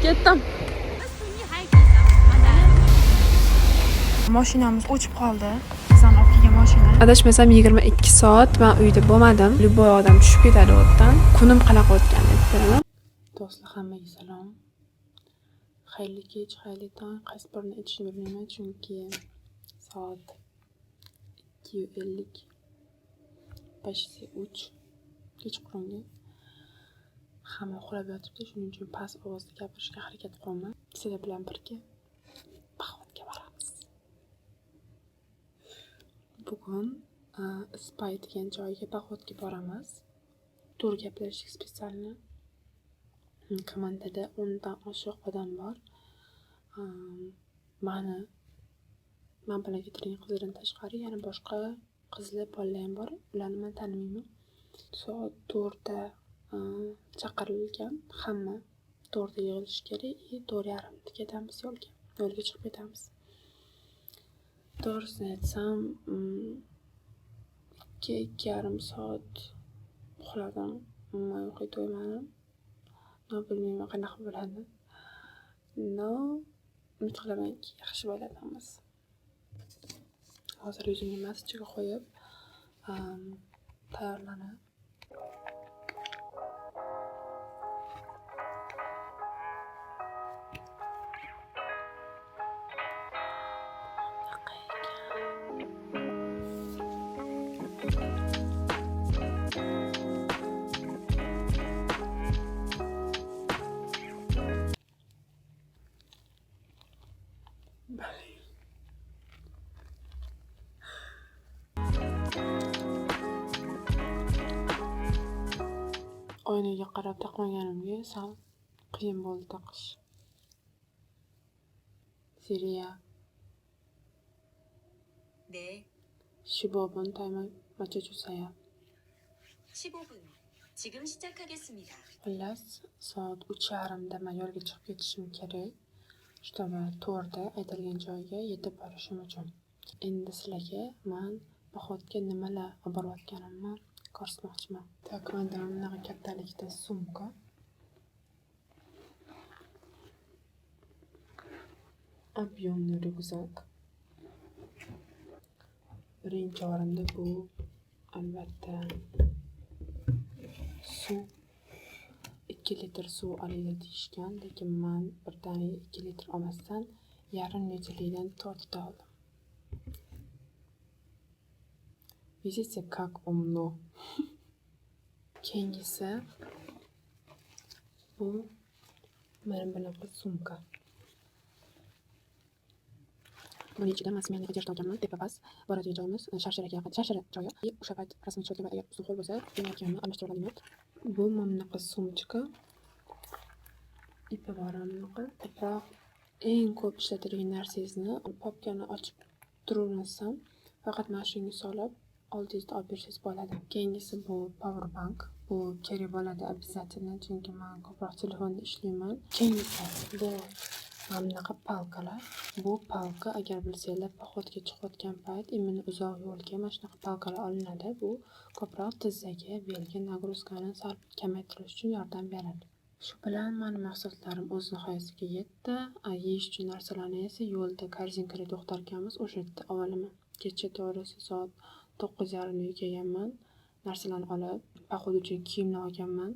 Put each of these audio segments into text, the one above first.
Ketdim. Mashinamiz o'chib qoldi. Bizani olib kelgan mashina. Adashmasam, 22 soat man uyda bo'lmadim. Любой odam tushib ketadi o'tdan. Kunim qanaqa o'tganini aytib beraman. Do'stlar, hammaga salom. Xayrli kech, xayrli tong. Qaysi birini aytishni bilmayman, chunki soat 2:50, почти 3 kechqurungi. Hamma uxlab yotibdi, shuning uchun past ovozda gapirishga harakat qilyapman. Sizlar bilan birga поход ga boramiz. Bugun Ispay degan joyga поход ga boramiz. To'g'ri gaplashdik специально. Komandada 10 dan oshiq odam bor. Mani, man bilan ketadigan qizlardan tashqari yana boshqa qizlar, bolalar ham bor. Ularni man tanimayman. Soat 4da chaqirilgan. Hamma 4da yig'ilishi kerak и 4:30da ketamiz yo'lga. Yo'lga chiqib ketamiz. To'g'risini aytsam, 2-2,5 soat uxladim. Umuman uyquga to'ymadim. Но bilmayman, qanaqa bo'ladi. Но umid qilamanki, yaxshi bo'ladi hammasi. Hozir yuzimga масочка qo'yib, tayyorlanib, bunaqa ekan. Блин. Oynaga qarab taqmaganimga sal qiyin bo'ldi taqish. Siriya. 네, 15분 타이머 맞춰주세요. 15분. 지금 시작하겠습니다. Xullas, soat 3:30da man yo'lga chiqib ketishim kerak. Чтобы 4da aytilgan joyga yetib borishim uchun. Endi sizlarga man поход ga nimalar olib borayotganimni ko'rsatmoqchiman. Так, menda mana bunaqa kattalikda sumka. Объемный рюкзак. Birinchi o'rinda bu, albatta, suv. 2 litr suv olinglar deyishgan, lekin man birdaniga 2 litr olmasdan, yarim litrlikdan to'rtta oldim. Видите, как умно. Keyingisi bu mana bunaqa sumka. Buni ichida man сменный одежда olganman, tepa past. Boradigan joyimiz Sharsharaga yaqin, Sharshara joyi. И o'sha payt rasmga tushayotgan agar ustim ho'l bo'lsa, kiyim kiyimni almashtira olmayman. Bu mana bunaqa сумочка. Ipi bor mana bunaqa. Ko'proq eng ko'p ishlatilgan narsangizni papkani ochib turavermasdan, faqat mana shunga solib oldingizda olib yursangiz bo'ladi. Keyingisi bu power bank. Bu kerak bo'ladi обязательно, chunki man ko'proq telefonda ishlayman. Keyingisi bu mana bunaqa палка lar. Bu палка, agar bilsanglar, поход ga chiqayotgan payt, именно uzoq yo'lga mana shunaqa палка lar olinadi. Bu ko'proq tizzaga, belga нагрузка ni sal kamaytirish uchun yordam beradi. Shu bilan mani maqsadlarim o'z nihoyasiga yetdi. Yeyish uchun narsalarni esa yo'lda корзинка da to'xtarkanmiz, o'sha yerda olaman. Kecha, to'g'risi, soat 9:30da uyga kelganman. Narsalarni olib, поход uchun kiyimlar olganman.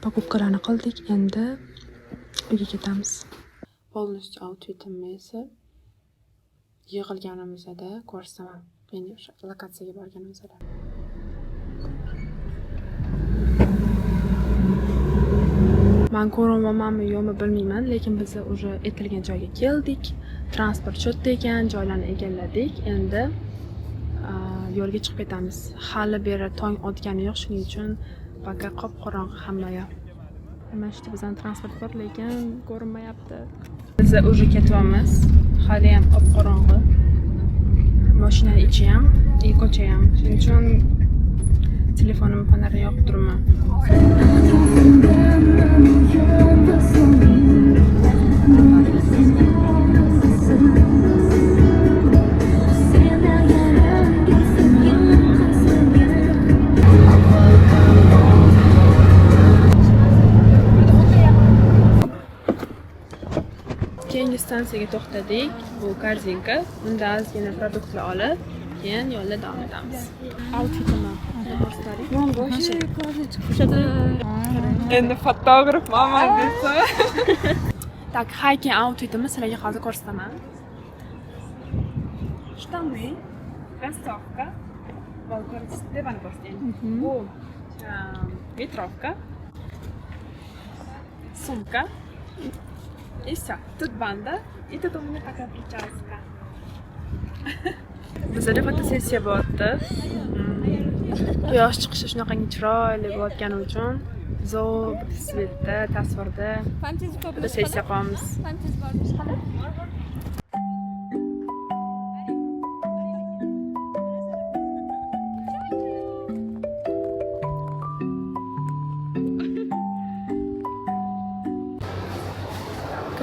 Покупка larni qildik, endi uyga ketamiz. Полностью outfitimni esa yig'ilganimizda ko'rsataman. Ya'ni o'sha lokatsiyaga borganimizda. Man ko'ryapmanmi, yo'qmi, bilmayman, lekin biz уже aytilgan joyga keldik. Transport shu yerda ekan, joylarni egalladik. Endi yo'lga chiqib ketamiz. Hali beri tong otgani yo'q, shuning uchun пока qop-qorong'i hamma yoq. Mana shu yerda bizani transport bor, lekin ko'rinmayapti. Biz уже ketyapmiz. Haliyam qop-qorong'i. Mashinani ichi ham, и ko'cha ham. Shuning uchun telefonim fonarini yoqib turibman. Keyingi stansiyaga to'xtadik. Bu Korzinka. Unda ozgina produktlar olib, keyin yo'lda davom etamiz. Outfitimni ko'rsataylik. Endi fotograf mama desa. Так, hiking outfitimni sizlarga hozir ko'rsataman. Штаны, кроссовка. Вот, devani ko'rsating. Bu ветровка, сумка. И все. Тут банда. И тут у меня такая прическа. Bizada fotosessiya bo'lyapti. Quyosh chiqishi shunaqangi chiroyli bo'layotgani uchun zo'r bir свет da, tasvirda fotosessiya qilyapmiz.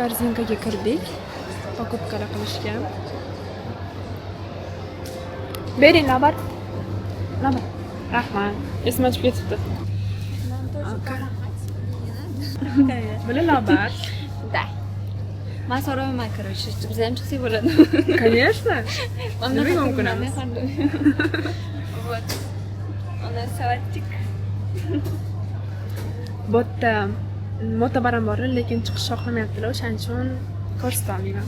Korzinkaga kirdik покупка lar qilishga. Bering, navbat. Navbat. Rahmat. Esimdan chiqib ketibdi. Bular navbat. Да. Man so'ramayman, короче, biz ham chiqsak bo'ladi. Конечно. Вам Nimaga mumkin emas? Вот. У нас салатик. Bu yerda motobar ham bor, lekin chiqish xohlamayaptilar, o'shaning uchun ko'rsata olmayman.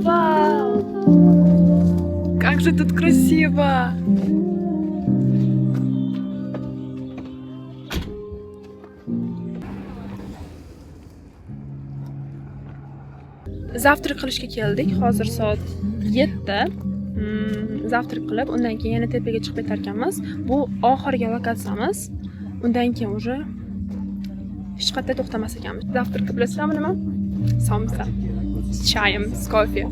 Вау! Как же тут красиво! Завтрак qilishga keldik. Hozir soat 7. Завтрак qilib, undan keyin yana tepaga chiqib ketarkanmiz. Bu oxirgi lokatsiyamiz. Undan keyin уже hech qayerda to'xtamas ekanmiz. Завтрак bilasizlarmi nima? Somsa. С чаем, с кофе.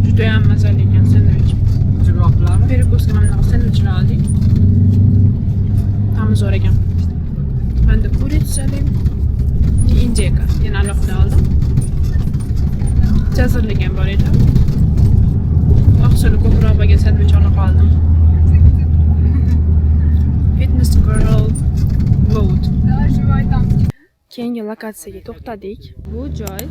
Judayam mazali ekan sendvich. Перекус ga mana bunaqa sendvichlar oldik. Ta'mi zo'r ekan. Manda курица li, индейка. Yana alohida oldim. Jazirlik ham bor edi. Oqsili ko'proq bo'lgan sendvich olib qoldim. Fitness girl mode. Keyingi lokatsiyaga to'xtadik. Bu joy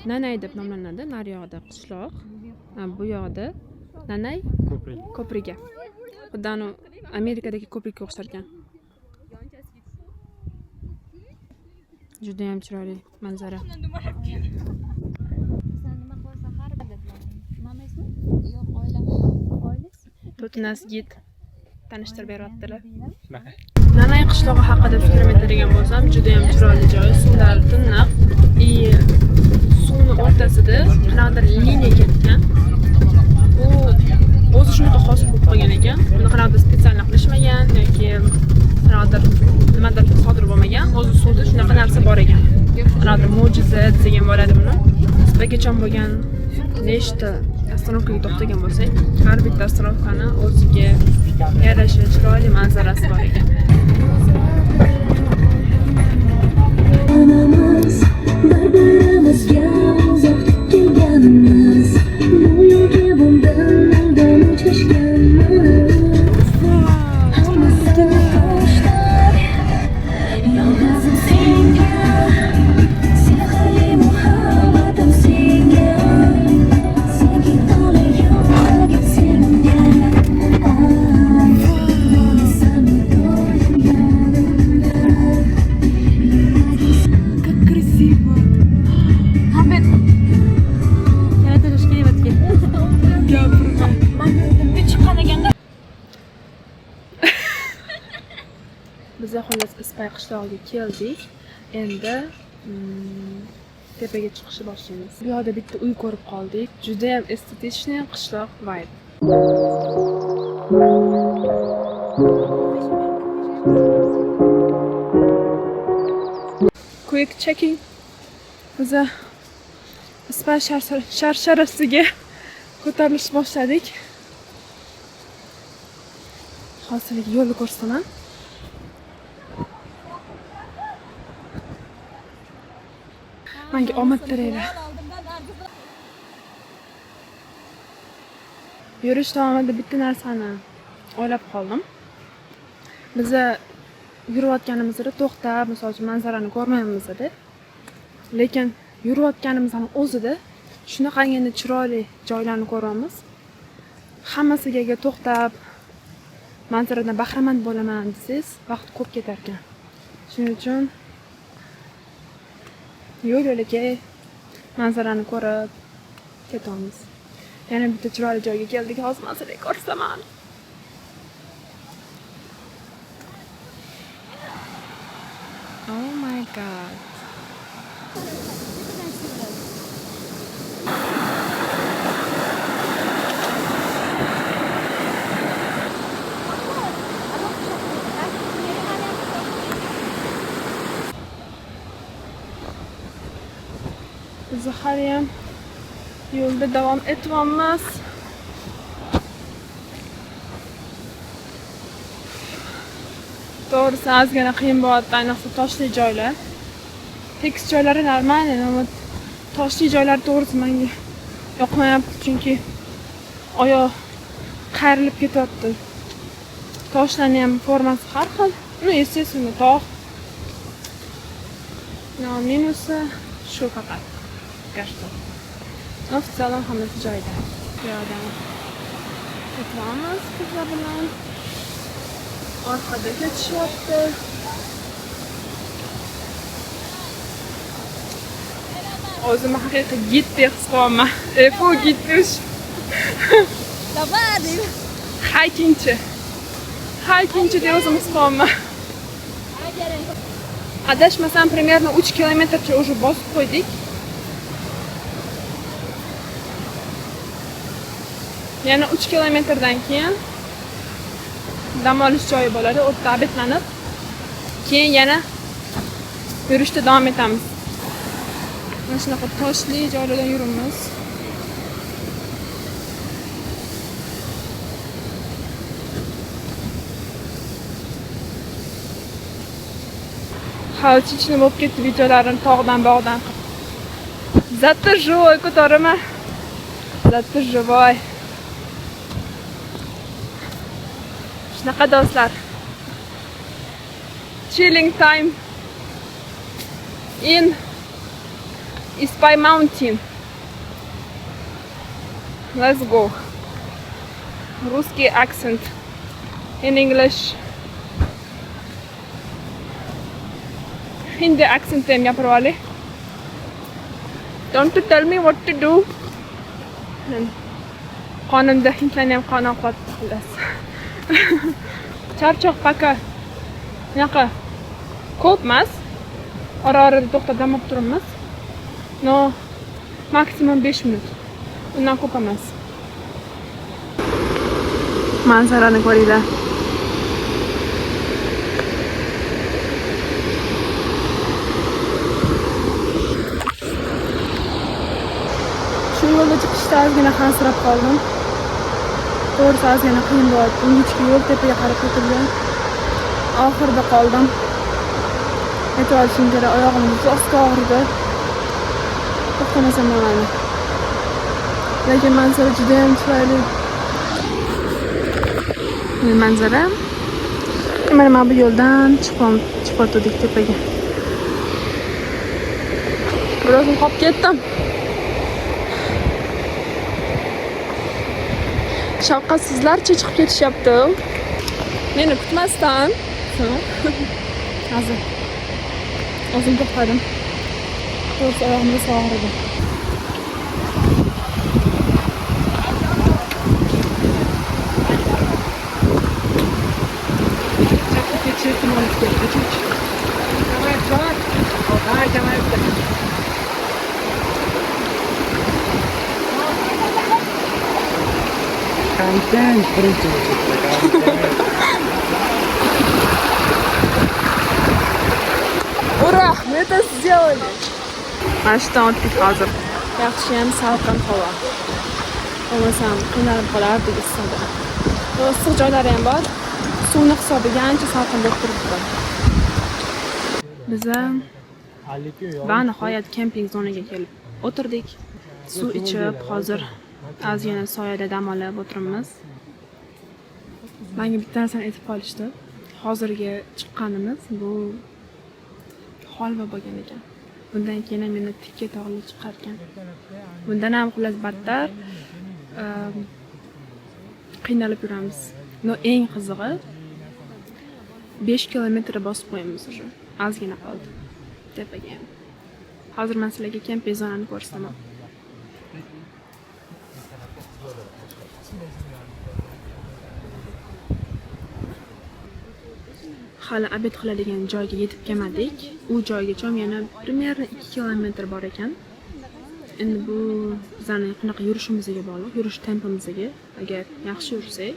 Nanay deb nomlanadi. Naryoqda qishloq, ha, bu yoqda Nanay Ko'prik. Ko'prigi. Xuddi anavi Amerikadagi ko'prikka o'xshar ekan. Judayam chiroyli manzara. Nima qilsa har Mamayizmi? Yo'q, oilam. Oilangiz? Тут у нас гид tanishtirib beryaptilar. Nanay qishlog'i haqida fikrim aytadigan bo'lsam, judayam chiroyli joy, suvlari tiniq и suvni o'rtasida qanaqadir liniya ketgan. Bu o'zi shunaqa hosil bo'lib qolgan ekan. Buni qanaqadir специально qilishmagan yoki qanaqadir nimadir sodir bo'lmagan. O'zi suvda shunaqa narsa bor ekan. Qanaqadir mo'jiza desak ham bo'ladi buni. Qachon bo'lgan nechta остановка ga to'xtagan bo'lsak, har bitta остановка ni o'ziga yarasha chiroyli manzarasi bor ekan. Bir-birimizga uzoq kelganmiz. Go'yoki bundan oldin uchrashganmiz. Hammasini tashlab, yolg'izim senga, sehrli muhabbatim senga, sevgi to'la yuragim senga. Desam doim yonimda. Как красиво! Yana tashlash kerak. Chiqqan ekanda. Biza xullas Ispay qishlog'iga keldik. Endi tepaga chiqishni boshlaymiz. Bu yoqda bitta uy ko'rib qoldik. Juda ham эстетичный qishloq vibe. Quick checking. Biza Ispay sharsharasiga ko'tarilish boshladik. Hozir yo'lni ko'rsataman. Menga omad tilaylar. Yurish davomida bitta narsani o'ylab qoldim. Biza yurayotganimizda to'xtab, misol uchun manzarani ko'rmaymiz-da. Lekin yurayotganimizning o'zida shunaqangi chiroyli joylarni ko'ramiz. Hammasiga agar to'xtab manzaradan bahramand bo'laman desangiz, vaqt ko'p ketar ekan. Shuning uchun yo'l yo'lakay manzarani ko'rib ketamiz. Yana bitta chiroyli joyga keldik. Hozir man sizlarga ko'rsataman. Oh my God. Biz haliyam yo'lda davom etyapmiz. To'g'risi ozgina qiyin bo'lyapti, ayniqsa toshli joylar. Tekis joylari normal, ammo toshli joylar to'g'risi menga yoqmayapti, chunki oyoq qayrilib ketyapti. Toshlarning ham formasi har xil. Ну, естественно, tog'. Но minusi shu faqat. Кажется. Но в целом hammasi joyida. Piyoda ketyapmiz qizlar bilan. Orqada ketishyapti. O'zimni haqiqiy gid deb his qilyapman. Bu gid deyish. Давай deydi. Hikingchi. Hikingchi deb o'zim his qilyapman. Adashmasam примерно 3 kilometrcha уже bosib qo'ydik. Yana 3 kilometrdan keyin dam olish joyi bo'ladi. U yerda obedlanib, keyin yana yurishda davom etamiz. Mana shunaqa toshli joylardan yuribmiz. Hali chichini bo'lib ketdi videolarim tog'dan bog'dan qilib. Зато живой ko'taraman. Зато живой. Shunaqa do'stlar. Chilling time in Ispay Mountain. Let's go. Русский accent in English. Hindi accent ham gapirib olay. Don't you tell me what to do. Qonimda hindlarni ham qoni oqyapti xullas. Charchoq paka bunaqa ko'p emas. Ora-orada to'xtab dam olib turibmiz. No, maksimum 5 minut. Undan ko'p emas. Manzarani ko'ringlar. Shu yo'lda chiqishda ozgina hansirab qoldim. To'g'risi ozgina qiyin bo'lyapti. Ingichka yo'l tepaga qarab ketilgan. Oxirida qoldim. Aytib olishim kerak, oyog'im zo'rg'a og'ridi. To'xtamasam bo'lmadi. Lekin manzara juda ham chiroyli. Manzara. Mana bu yo'ldan chiqib tepaga. Biroz qolib ketdim. Shafqatsizlarcha chiqib ketishyapti. Meni kutmasdan. Hozir o'zim to'xtadim. To'g'risi oyog'im rosa og'ridi. Kontent birinchi o'rinda. Ура! Мы это сделали! Mana shu yerdan o'tdik hozir. Yaxshiyam salqin havo. Bo'lmasam qiynalib qolardik issiqda. Issiq joylari ham bor. Suvni hisobiga ancha salqin bo'lib turibdi. Biza va nihoyat kemping zonaga kelib o'tirdik. Suv ichib, hozir ozgina soyada dam olib o'tiribmiz. Menga bitta narsani aytib qolishdi. Hozirgi chiqqanimiz bu holva bo'lgan ekan. Bundan keyin ham yana tikka tog'li chiqar ekan. Bundan ham xullas battar qiynalib yuramiz. Но eng qizig'i 5 kilometr bosib qo'yamiz уже. Ozgina qoldi. Tepaga ham. Hozir men sizlarga kemping zonani ko'rsataman. Hali обед qiladigan joyga yetib kelmadik. U joygacha yana примерно 2 kilometr bor ekan. Endi bu bizani qanaqa yurishimizga bog'liq, yurish tempimizga. Agar yaxshi yursak,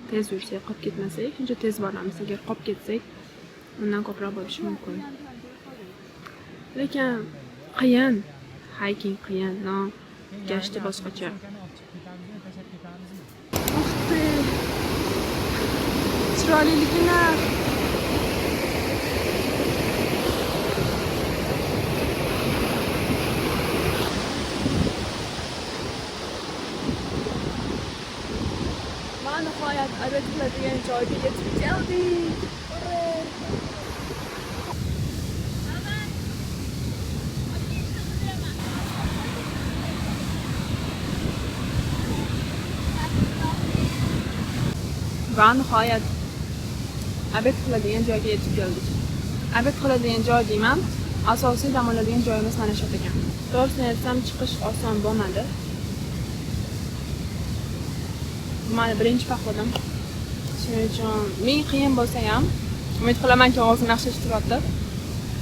tez yursak, qolib ketmasak, shuncha tez boramiz. Agar qolib ketsak, undan ko'proq bo'lishi mumkin. Lekin qiyin, hiking qiyin, но gashti boshqacha. Ух ты! Chiroyliligini. Va nihoyat обед qiladigan joyga yetib keldik. Ура! Va nihoyat обед qiladigan joyga yetib keldik. Обед qiladigan joy deyman, asosiy dam oladigan joyimiz mana shu ekan. To'g'risini aytsam, chiqish oson bo'lmadi. Bu meni birinchi походim. Shuning uchun ming qiyin bo'lsa ham, umid qilamanki, ovozim yaxshi eshitilyapti.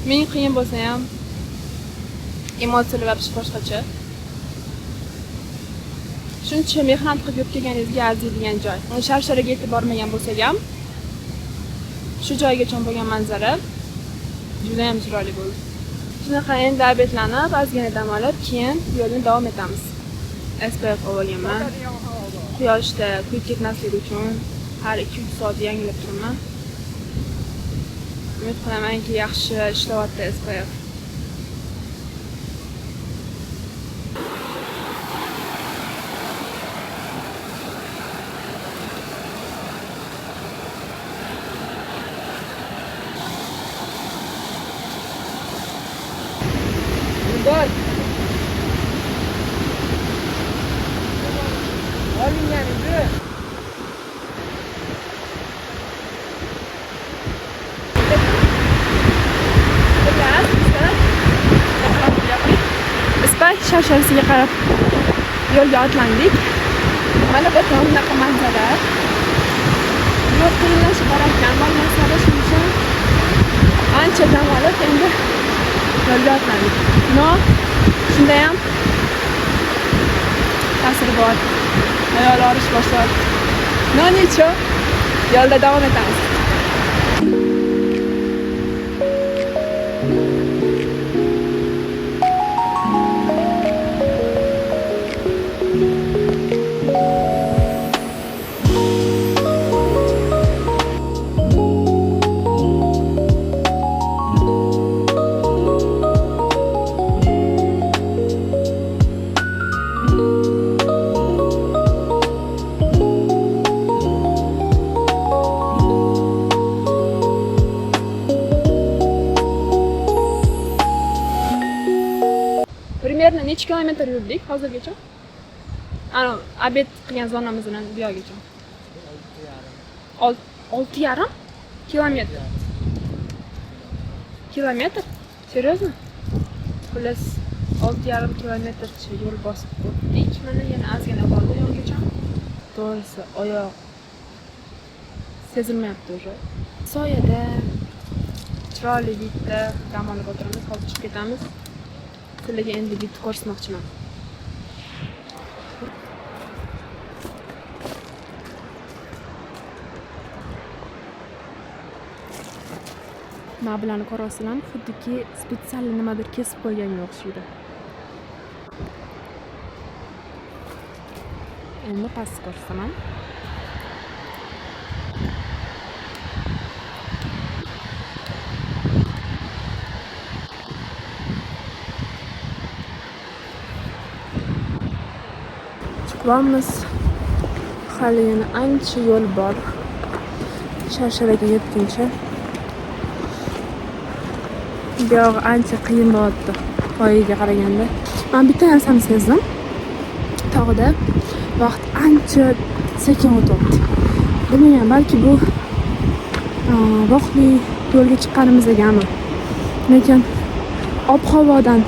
Ming qiyin bo'lsa ham, emotsiyalar вообще boshqacha. Shuncha mehnat qilib yurib kelganingizga arziydigan joy. Sharsharaga yetib bormagan bo'lsak ham, shu joygacha bo'lgan manzara juda ham chiroyli bo'ldi. Shunaqa endi обед lanib, ozgina dam olib, keyin yo'lni davom etamiz. SPF olganman. Quyoshda kuyib ketmasligi uchun har 2-3 soat yangilab turaman. Umid qilamanki, yaxshi ishlayapti SPF. Sharsharasiga qarab yo'lga otlandik. Mana bu bunaqa manzara. Yo'l qiyinlashib borarkan, bormasada shuning uchun ancha dam olib endi yo'lga otlandik. Но shunda ham ta'siri bor. Ayol og'rish boshlayapti. Но ничего, yo'lda davom etamiz. Примерно necha kilometr yurdik hozirgacha? Ana обед qilgan zonamizdan bu yoqgacha. 6,5 kilometr. Kilometr? Серьезно? Xullas 6,5 kilometrcha yo'l bosib o'tdik. Mana yana ozgina qoldi yo'lgacha. To'g'risi oyoq sezilmayapti уже. Soyada chiroyli bitta dam olib o'tiramiz, hozir chiqib ketamiz. Sizlarga endi bitta ko'rsatmoqchiman. Mana bularni ko'ryapsizlarmi? Xuddiki специально nimadir kesib qo'yganga o'xshaydi. Endi pastni ko'rsataman. Chiqyapmiz. Hali yana ancha yo'l bor. Sharsharaga yetguncha. Buyog'i ancha qiyin bo'lyapti poyiga qaraganda. Men bitta narsani sezdim. Tog'da vaqt ancha sekin o'tyapti. Bilmayman, balki bu vaqtli yo'lga chiqqanimizdagami. Lekin ob-havodan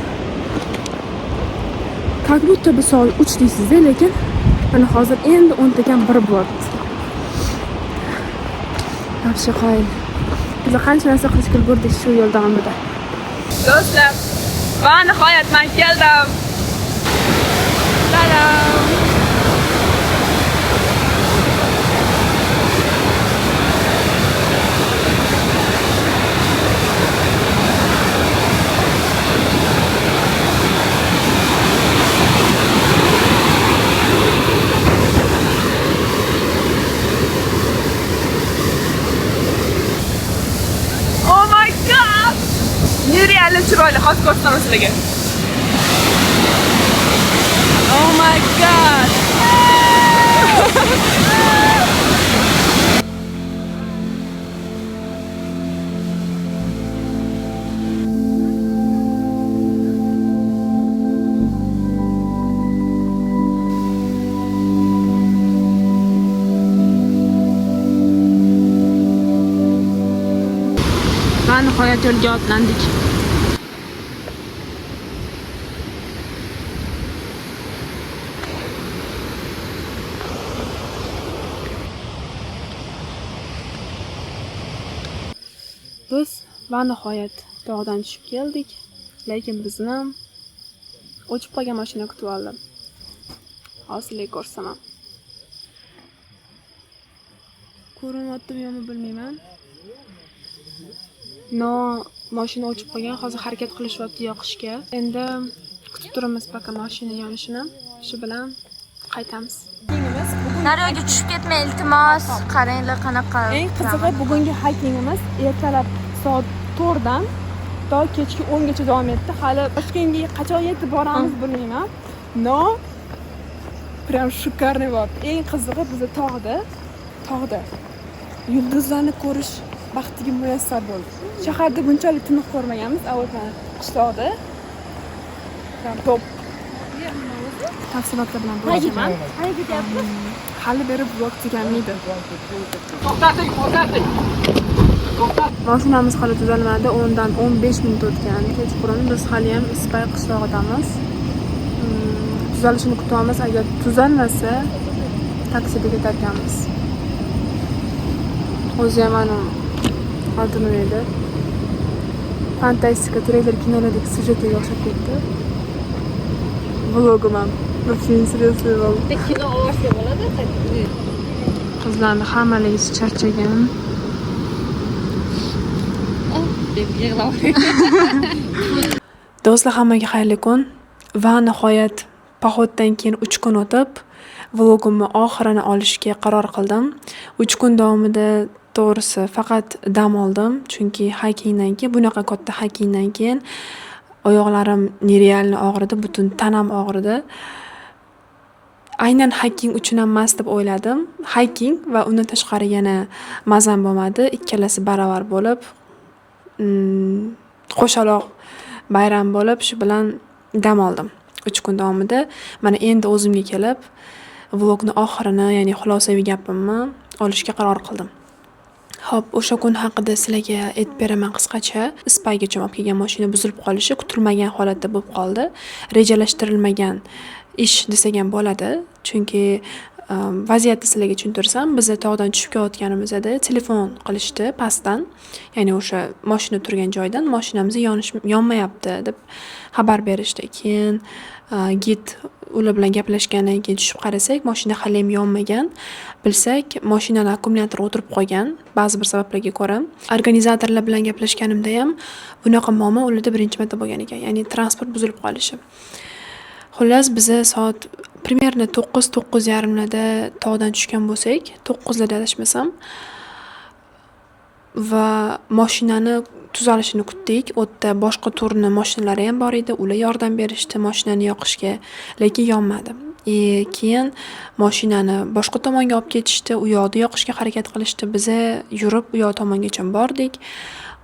как будто bu soat 3 deysiz-da, lekin mana hozir endi 10 tadan 1 bo'lyapti. Вообще qoyil. Biz qancha narsa qilishga ulgurdik shu yo'l davomida. Do'stlar, va nihoyat men keldim. Salam. Oh my god! Нереально chiroyli, hozir ko'rsataman sizlarga. Oh my god! Va nihoyat yo'lga otlandik. Biz va nihoyat tog'dan tushib keldik, lekin bizni o'chib qolgan mashina kutib oldi. Hozir sizlarga ko'rsataman. Ko'rinyaptimi yo'qmi bilmayman. No, mashina o'chib qolgan, hozir harakat qilishyapti yoqishga. Endi kutib turamiz пока mashina yonishini. Shu bilan qaytamiz. Naryoga tushib ketmang, iltimos. Qaranglar qanaqa. Eng qizig'i bugungi hikingimiz ertalab soat 4 dan to kechki 10 gacha davom etdi. Hali Toshkentga qachon yetib boramiz bilmayman. No, прям шикарный bo'ldi. Eng qizig'i biz tog'da yulduzlarni ko'rish baxtiga muyassar bo'ldik. Shaharda bunchalik tiniq ko'rmaganmiz, avval mana qishloqda. Прям top. Tafsilotlar bilan bo'lishaman. Hali beri vlog tugamaydi. To'xtating. Mashinamiz hali tuzalmadi. 10 dan 15 minut o'tgan. Kechqurun biz hali ham Ispay qishlog'idamiz. Tuzalishini kutamiz. Agar tuzalmasa, taksida ketarkanmiz. O'zi ham ana oltin edi. Fantastika, treyler kinolardagi syujetga o'xshab ketdi. Vlogim ham вообще интересный bo'ldi. Kino olsa bo'ladi. Qizlarni hammaligi charchagan. Deb yig'lab. Do'stlar, hammaga xayrli kun. Va nihoyat poxoddan keyin 3 kun o'tib, vlogimni oxirini olishga qaror qildim. 3 kun davomida to'g'risi faqat dam oldim, chunki hikingdan keyin, bunaqa katta hikingdan keyin oyoqlarim нереально og'ridi, butun tanam og'ridi. Aynan hiking uchun ham emas deb o'yladim. Hiking va undan tashqari yana mazam bo'lmadi. Ikkalasi baravar bo'lib, qo'shaloq bayram bo'lib, shu bilan dam oldim 3 kun davomida. Mana endi o'zimga kelib, vlogni oxirini, ya'ni xulosaviy gapimni olishga qaror qildim. Xo'p, o'sha kun haqida sizlarga aytib beraman qisqacha. Ispaygacha olib kelgan mashina buzilib qolishi kutilmagan holatda bo'lib qoldi. Rejalashtirilmagan ish desak ham bo'ladi. Chunki vaziyatni sizlarga tushuntirsam, biz tog'dan tushib kelayotganimizda telefon qilishdi pastdan, ya'ni o'sha mashina turgan joydan mashinamiz yonmayapti deb xabar berishdi. Keyin gid ular bilan gaplashgandan keyin tushib qarasak, mashina hali ham yonmagan. Bilsak, mashinani akkumulyatori o'tirib qolgan ba'zi bir sabablarga ko'ra. Organizatorlar bilan gaplashganimda ham bunaqa muammo ularda birinchi marta bo'lgan ekan, ya'ni transport buzilib qolishi. Xullas, biza soat Примерно 9, 9:30 larda tog'dan tushgan bo'lsak, 9 larda adashmasam, va moshinani tuzalishini kutdik. U yerda boshqa turni moshinalari ham bor edi, ular yordam berishdi moshinani yoqishga, lekin yonmadi. И keyin moshinani boshqa tomonga olib ketishdi, u yoqda yoqishga harakat qilishdi. Biza yurib u yoq tomongacha bordik.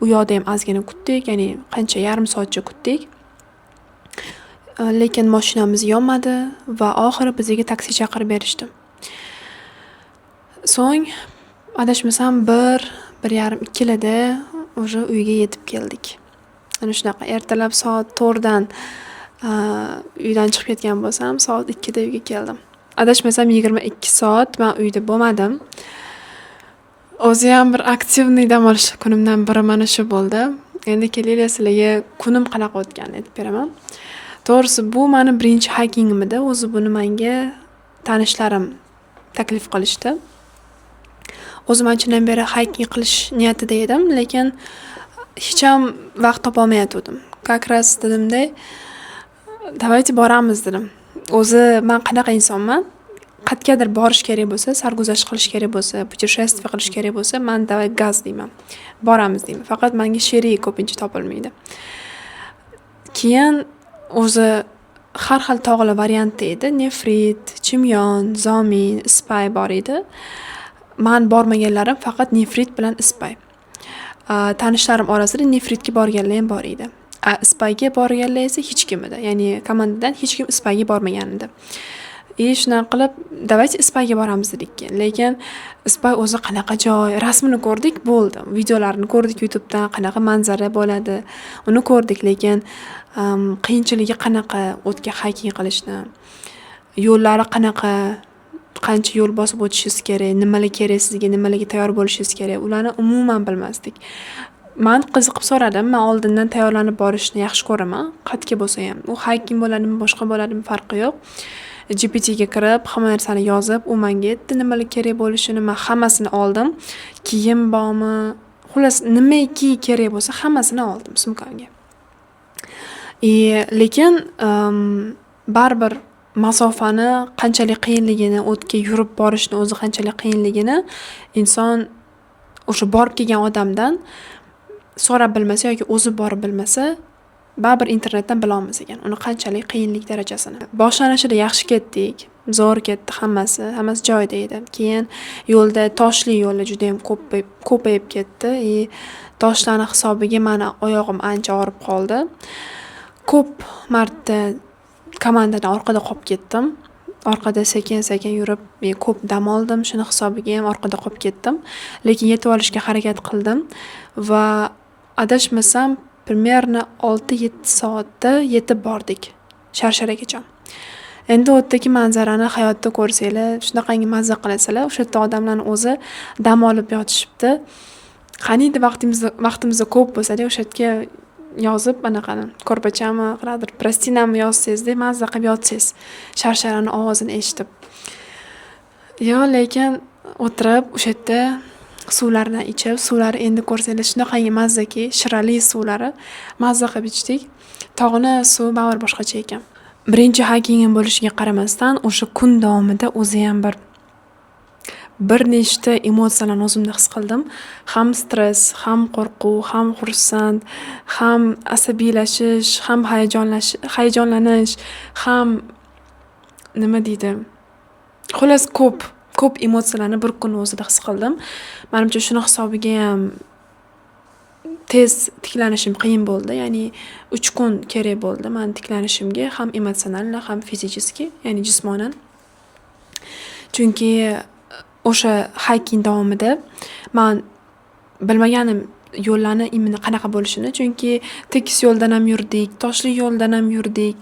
U yoqda ham ozgina kutdik, ya'ni qancha, yarim soatcha kutdik. Lekin moshinamiz yonmadi va oxiri bizga taksi chaqirib berishdi. So'ng, adashmasam, 1, 1:30, 2 larda уже uyga yetib keldik. Ana shunaqa, ertalab soat 4 dan uydan chiqib ketgan bo'lsam, soat 2 da uyga keldim. Adashmasam, 22 soat man uyda bo'lmadim. O'ziyam bir активный dam olish kunimdan biri mana shu bo'ldi. Endi kelinglar, sizlarga kunim qanaqa o'tganini aytib beraman. To'g'risi, bu mani birinchi hikingim edi. O'zi buni manga tanishlarim taklif qilishdi. O'zim anchadan beri hiking qilish niyatida edim, lekin hecham vaqt topolmayotgandim. Как раз dedimda, давайте boramiz, dedim. O'zi man qanaqa insonman? Qayergadir borish kerak bo'lsa, sarguzasht qilish kerak bo'lsa, путешествие qilish kerak bo'lsa, man давай gaz deyman. Boramiz deyman. Faqat manga sherik ko'pincha topilmaydi. Keyin o'zi har xil tog'lar variantda edi. Nefrit, Chimyon, Zomin, Ispay bor edi. Man bormaganlarim faqat Nefrit bilan Ispay. Tanishlarim orasida Nefritga borganlar ham bor edi. Ispayga borganlar esa hech kim edi. Ya'ni komandadan hech kim Ispayga bormagan edi. И shunaqa qilib, давайте Ispayga boramiz, dedik keyin. Lekin Ispay o'zi qanaqa joy, rasmini ko'rdik, bo'ldi. Videolarini ko'rdik YouTubedan, qanaqa manzara bo'ladi, uni ko'rdik, lekin qiyinchiligi qanaqa o'tga hiking qilishni, yo'llari qanaqa, qancha yo'l bosib o'tishingiz kerak, nimalar kerak sizga, nimalarga tayyor bo'lishingiz kerak, ularni umuman bilmasdik. Man qiziqib so'radim. Man oldindan tayyorlanib borishni yaxshi ko'raman, qayerga bo'lsa ham. U hiking bo'ladimi, boshqa bo'ladimi, farqi yo'q. GPTga kirib, hamma narsani yozib, u menga aytdi nimalar kerak bo'lishini, man hammasini oldim. Kiyim bormi, xullas, nimaiki kerak bo'lsa, hammasini oldim sumkamga. И lekin baribir masofani qanchalik qiyinligini, o'tga yurib borishni o'zi qanchalik qiyinligini inson o'sha borib kelgan odamdan so'rab bilmasa yoki o'zi borib bilmasa, baribir internetdan bilolmas ekan uni qanchalik qiyinlik darajasini. Boshlanishida yaxshi ketdik, zo'r ketdi hammasi, hammasi joyida edi. Keyin yo'lda toshli yo'llar judayam ko'payib ketdi и toshlarni hisobiga mani oyog'im ancha og'rib qoldi. Ko'p marta komandadan orqada qolib ketdim. Orqada sekin-sekin yurib, ko'p dam oldim. Shuni hisobigayam orqada qolib ketdim. Lekin yetib olishga harakat qildim va adashmasam, примерно 6-7 soatda yetib bordik Sharsharagacha. Endi u yerdagi manzarani hayotda ko'rsanglar, shunaqangi mazza qilasizlar. O'sha yerda odamlarni o'zi dam olib yotishibdi. Qaniydi vaqtimizda ko'p bo'lsada, o'sha yerga yozib anaqani, ko'rpachami, qanaqadir простыня mi yozsangizda, mazza qilib yotsangiz, sharsharani ovozini eshitib. Yo'q, lekin o'tirib o'sha yerda suvlardan ichib, suvlari endi ko'rsanglar shunaqangi mazzaki, shirali suvlari, mazza qilib ichdik. Tog'ni suvi baribir boshqacha ekan. Birinchi hikingim bo'lishiga qaramasdan, o'sha kun davomida o'ziyam bir nechta emotsiyalarni o'zimda his qildim. Ham stress, ham qo'rquv, ham xursand, ham asabiylashish, ham hayajonlanish, ham nima deydi, xullas, ko'p, ko'p emotsiyalarni bir kunni o'zida his qildim. Manimcha, shuni hisobigayam tez tiklanishim qiyin bo'ldi. Ya'ni 3 kun kerak bo'ldi mani tiklanishimga, ham эмоционально, ham физически, ya'ni jismonan. Chunki o'sha hiking davomida man bilmaganim yo'llarni именно qanaqa bo'lishini. Chunki tekis yo'ldan ham yurdik, toshli yo'ldan ham yurdik.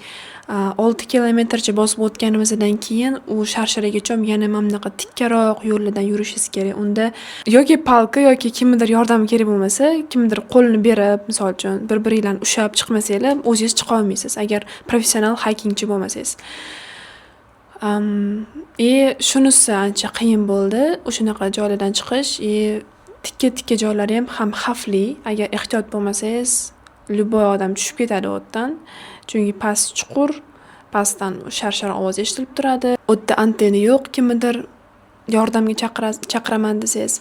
6 kilometrcha bosib o'tganimizdan keyin u Sharsharagacha yana mana bunaqa tikkaroq yo'llardan yurishingiz kerak. Unda yoki палка yoki kimnidir yordami kerak bo'lmasa, kimnidir qo'lini berib, misol uchun, bir biringlarni ushlab chiqmasanglar, o'zingiz chiqolmaysiz, agar professional hikingchi bo'lmasangiz. И shunisi ancha qiyin bo'ldi, o'shanaqa joylardan chiqish и tikka tikka joylariyam ham xavfli. Agar ehtiyot bo'lmasangiz, любой odam tushib ketadi u yerdan. Chunki past chuqur, Pastdan shar-shar ovoz eshitilib turadi. U yerda antenna yo'q, kimnidir yordamga chaqiraman desangiz.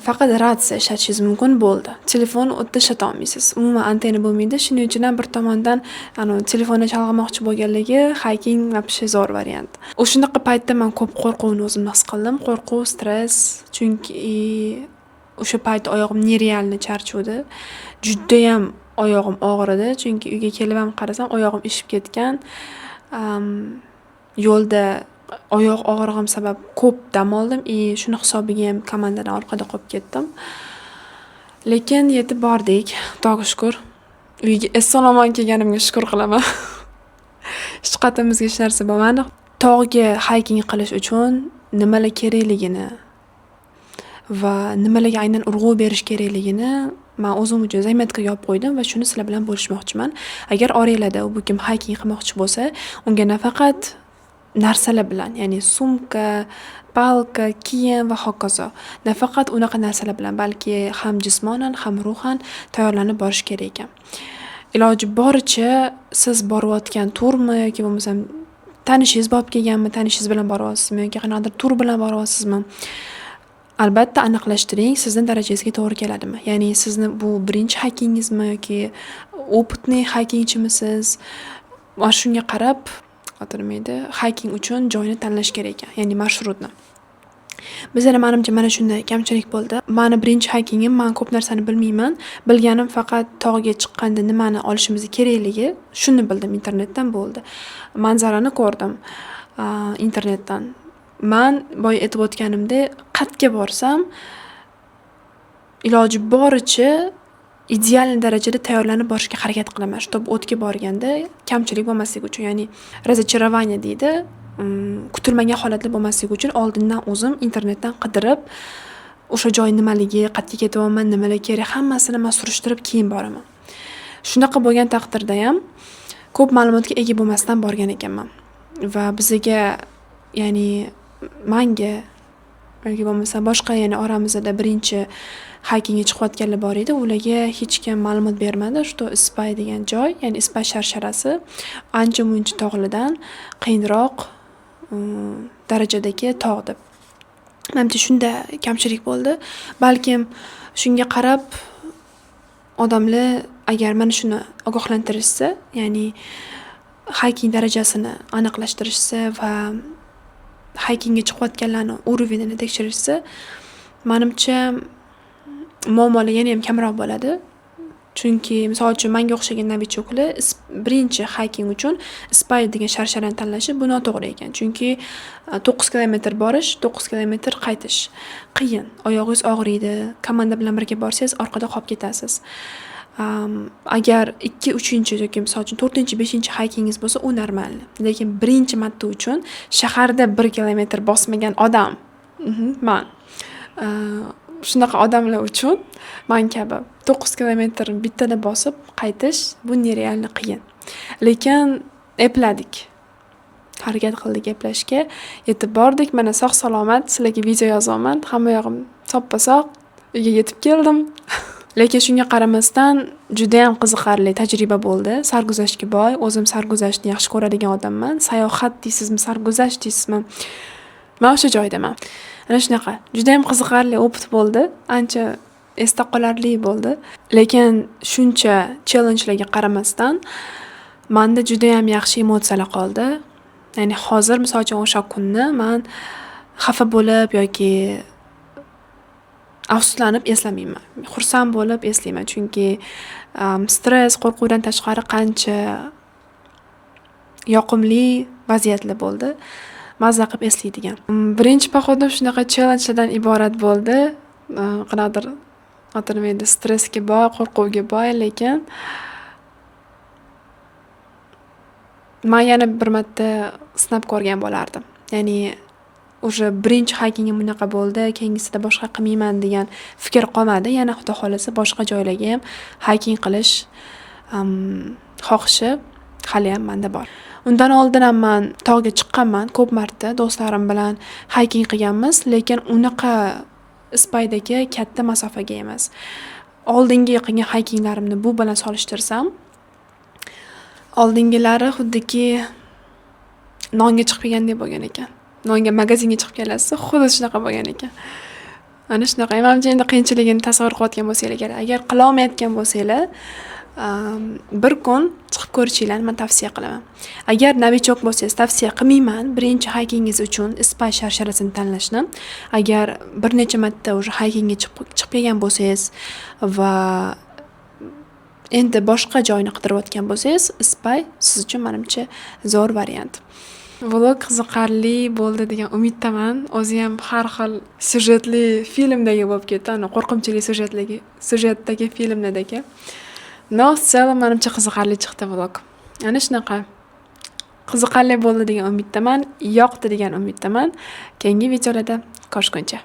Faqat ratsiya ishlatishingiz mumkin, bo'ldi. Telefon u yerda ishlata olmaysiz. Umuman antenna bo'lmaydi. Shuning uchun ham bir tomondan anavi telefonda chalg'imoqchi bo'lganligi hiking вообще zo'r variant. O'shanaqa paytda man ko'p qo'rquvni o'zimda his qildim. Qo'rquv, stress, chunki o'sha payt oyog'im нереально charchovdi. Judayam oyog'im og'ridi, chunki uyga kelib ham qarasam, oyog'im ishib ketgan. Yo'lda oyoq og'rig'im sabab ko'p dam oldim и shuni hisobiga ham komandadan orqada qolib ketdim. Lekin yetib bordik, Xudoga shukur. Uyga eson omon kelganimga shukur qilaman. Hech qatimizga hech narsa bo'lmadi. Tog'ga hiking qilish uchun nimalar kerakligini va nimalarga aynan urg'u berish kerakligini man o'zim uchun заметка yozib qo'ydim va shuni sizlar bilan bo'lishmoqchiman. Agar oranglarda bu kim hiking qilmoqchi bo'lsa, unga nafaqat narsalar bilan, ya'ni sumka, palka, kiyim va hokazo, nafaqat unaqa narsalar bilan, balki ham jismonan, ham ruhan tayyorlanib borish kerak ekan. Iloji boricha siz borayotgan turmi yoki bo'lmasam tanishingiz borib kelganmi, tanishingiz bilan boryapsizmi yoki qanaqadir tur bilan boryapsizmi? Albatta aniqlashtiring, sizni darajangizga to'g'ri keladimi? Ya'ni sizni bu birinchi hikingizmi yoki опытный hikingchimisiz? Mana shunga qarab, oti nima edi, hiking uchun joyni tanlash kerak ekan, ya'ni marshrutni. Bizada, manimcha, mana shunday kamchilik bo'ldi. Mani birinchi hikingim, man ko'p narsani bilmayman. Bilganim faqat tog'ga chiqqanda nimani olishimiz kerakligi, shuni bildim internetdan, bo'ldi. Manzarani ko'rdim internetdan. Man boya aytib o'tganimdek, qayerga borsam, iloji boricha ideal darajada tayyorlanib borishga harakat qilaman, чтобы o'tga borganda kamchilik bo'lmasligi uchun, ya'ni разочарование deydi, kutilmagan holatlar bo'lmasligi uchun oldindan o'zim internetdan qidirib, o'sha joy nimaligi, qayerga ketyapman, nimalar kerak, hammasini man surishtirib keyin boraman. Shunaqa bo'lgan taqdirdayam ko'p ma'lumotga ega bo'lmasdan borgan ekanman. Va bizaga, ya'ni manga yoki bo'lmasa boshqa, ya'ni oramizda birinchi hikingga chiqayotganlar bor edi, ularga hech kim ma'lumot bermadi, что Ispay degan joy, ya'ni Ispay sharsharasi ancha muncha tog'lardan qiyinroq darajadagi tog' deb. Manimcha, shunda kamchilik bo'ldi. Balkim shunga qarab odamlar agar mana shuni ogohlantirishsa, ya'ni hiking darajasini aniqlashtirishsa va hikingga chiqayotganlarni уровень ini tekshirishsa, manimcha, muammolar yanayam kamroq bo'ladi. Chunki, misol uchun, manga o'xshagan новичок lar birinchi hiking uchun Ispay degan sharsharani tanlashi bu noto'g'ri ekan. Chunki 9 kilometr borish, 9 kilometr qaytish qiyin. Oyog'ingiz og'riydi, komanda bilan birga borsangiz, orqada qolib ketasiz. Agar ikki, uchinchi yoki, misol uchun, to'rtinchi, beshinchi hikingiz bo'lsa, u нормально. Lekin birinchi marta uchun shaharda 1 kilometr bosmagan odam, man, shunaqa odamlar uchun man kabi 9 kilometr bittada bosib qaytish bu нереально qiyin. Lekin epladik. Harakat qildik eplashga. Yetib bordik. Mana, sog' salomat sizlarga video yozyapman. Hamma yog'im soppa sog'. Uyga yetib keldim. Lekin shunga qaramasdan judayam qiziqarli tajriba bo'ldi. Sarguzashtga boy. O'zim sarguzashtni yaxshi ko'radigan odamman. Sayohat deysizmi, sarguzasht deysizmi, man o'sha joydaman. Ana shunaqa. Judayam qiziqarli опыт bo'ldi. Ancha esda qolarli bo'ldi. Lekin shuncha challengelarga qaramasdan manda judayam yaxshi emotsiyalar qoldi. Ya'ni hozir, misol uchun, o'sha kunni man xafa bo'lib yoki afsuslanib eslamayman. Xursand bo'lib eslayman. Chunki stress, qo'rquvdan tashqari qancha yoqimli vaziyatlar bo'ldi. Mazza qilib eslaydigan. Birinchi поход im shunaqa challengelardan iborat bo'ldi. Qanaqadir, oti nima edi, stressga boy, qo'rquvga boy, lekin man yana bir marta sinab ko'rgan bo'lardim. Ya'ni уже birinchi hikingim bunaqa bo'ldi, keyingisida boshqa qilmayman degan fikr qolmadi. Yana, Xudo xohlasa, boshqa joylarga ham hiking qilish xohishi haliyam manda bor. Undan oldin ham man tog'ga chiqqanman ko'p marta, do'stlarim bilan hiking qilganmiz, lekin unaqa Ispaydagi katta masofaga emas. Oldingi qilgan hikinglarimni bu bilan solishtirsam, Oldingilari xuddiki nonga chiqib kelgandek bo'lgan ekan. Nonga magazinga chiqib kelasiz, xuddi shunaqa bo'lgan ekan. Mana shunaqa. Manimcha, endi qiyinchiligini tasavvur qilayotgan bo'lsanglar kerak. Agar qilolmayotgan bo'lsanglar, bir kun chiqib ko'rishinglarni man tavsiya qilaman. Agar новичок bo'lsangiz, tavsiya qilmayman birinchi hikingiz uchun Ispay sharsharasini tanlashni. Agar bir necha marta уже hikingga chiqib kelgan bo'lsangiz va endi boshqa joyni qidirayotgan bo'lsangiz, Ispay siz uchun, manimcha, zo'r variant. Vlog qiziqarli bo'ldi degan umiddaman. O'ziyam har xil syujetli filmdagi bo'lib ketdi, ana qo'rqinchli syujetdagi filmlardagi. Но в целом, manimcha, qiziqarli chiqdi vlog. Ana shunaqa. Qiziqarli bo'ldi degan umiddaman, yoqdi degan umiddaman. Keyingi videolarda ko'rishguncha.